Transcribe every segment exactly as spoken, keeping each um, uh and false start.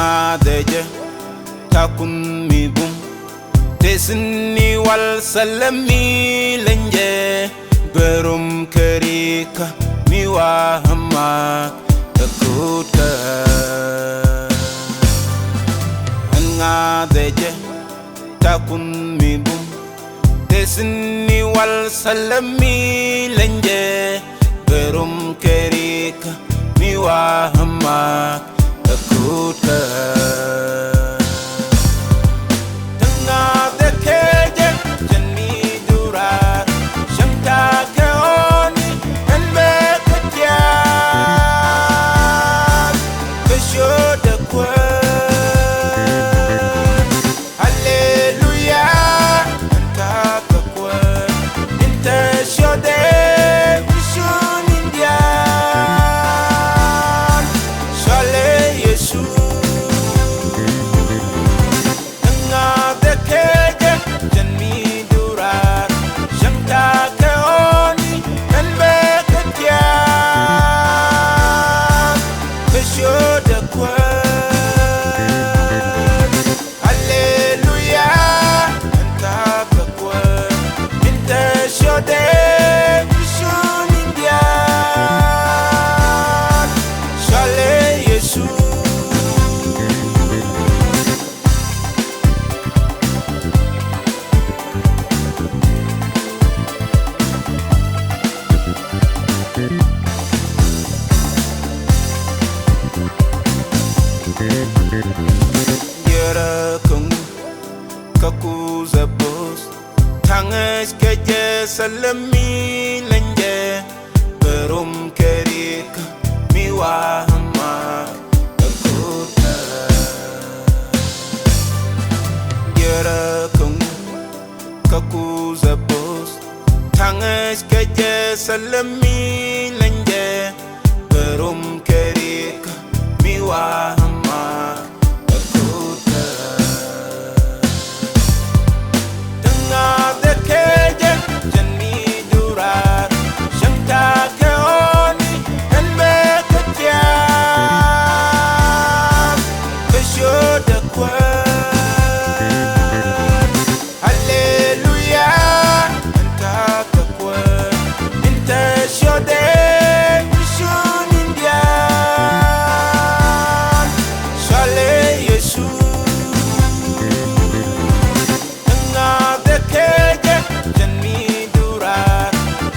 Ŋa̱thɛ jɛ takun mi bum, te sin ni wal sälä mi leny jɛ, bɛ rom kɛ rikä mi wa mak ɛ kut kä. Ɛn ŋa̱thɛ jɛ takun mi bum, te sin ni wal sälä mi leny jɛ, bɛ rom kɛ rikä mi wa mak ɛ kut kä. Te ŋa̱thɛ kɛ jɛ, jɛn mi durar, cäŋ ta̱a̱ kɛ ɣɔni, ɛn bɛ kɛ tiaar, bɛ ciötdɛ Kuäär. Aleluya, ɛn ta̱a̱ kɛ Kuäär, in te ciötdɛ, in ciöt in diaal, cɔalɛ Yecu. Te ŋa̱thɛ kɛ jɛ, jɛn mi durar, cäŋ ta̱a̱ kɛ ɣɔni, ɛn bɛ kɛ tiaar, bɛ ciötdɛ Kuäär. Aleluya, ɛn ta̱a̱ kɛ Kuäär, in te ciötdɛ, in ciöt in diaal, cɔalɛ Yecu. Diɛrɛ kä ŋu kä kuth ɛ bo̱o̱th, ta̱ŋ ɛ kɛ jɛ sälä mi leny jɛ, bɛ rom kɛ rikä mi wa mak ɛ kut kä. Diɛrɛ kä ŋu kä kuth ɛ bo̱o̱th, ta̱ŋ ɛ kɛ jɛ sälä mi leny jɛ, bɛ rom kɛ rikä mi wa mak ɛ kut kä. Te ŋa̱thɛ kɛ jɛ, jɛn mi durar, cäŋ ta̱a̱ kɛ ɣɔni, ɛn bɛ kɛ tiaar, bɛ ciötdɛ Kuäär. Aleluya, ɛn ta̱a̱ kɛ Kuäär, in te ciötdɛ, in ciöt in diaal, cɔalɛ Yecu. Te ŋa̱thɛ kɛ jɛ, jɛn mi durar,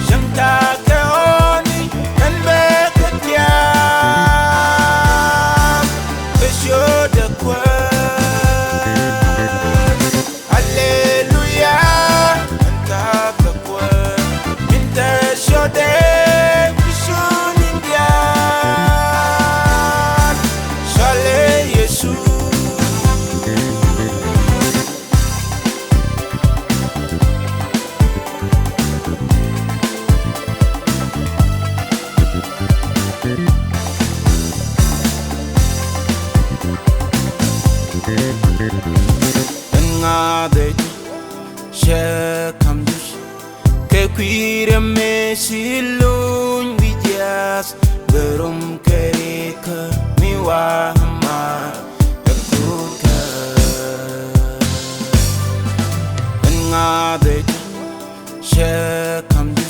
cäŋ ta̱a̱ kɛ ɣɔni, ɛn bɛ kɛ tiaar, bɛ ciötdɛ Kuäär. Aleluya, ɛn ta̱a̱ kɛ Kuäär, in te ciötdɛ, in ciöt in diaal, cɔalɛ Yecu. Ɛn ŋa̱thɛ jɛ cɛ ka̱m jɛ kɛ kui̱ rɛm mëë ci luny wi̱i̱ jiaath, bɛ rom kɛ rikä mi wa mak ɛ kut kä. Ɛn ŋa̱thɛ jɛ cɛ ka̱m jɛ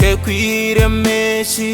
kɛ kui̱ rɛm mëë ci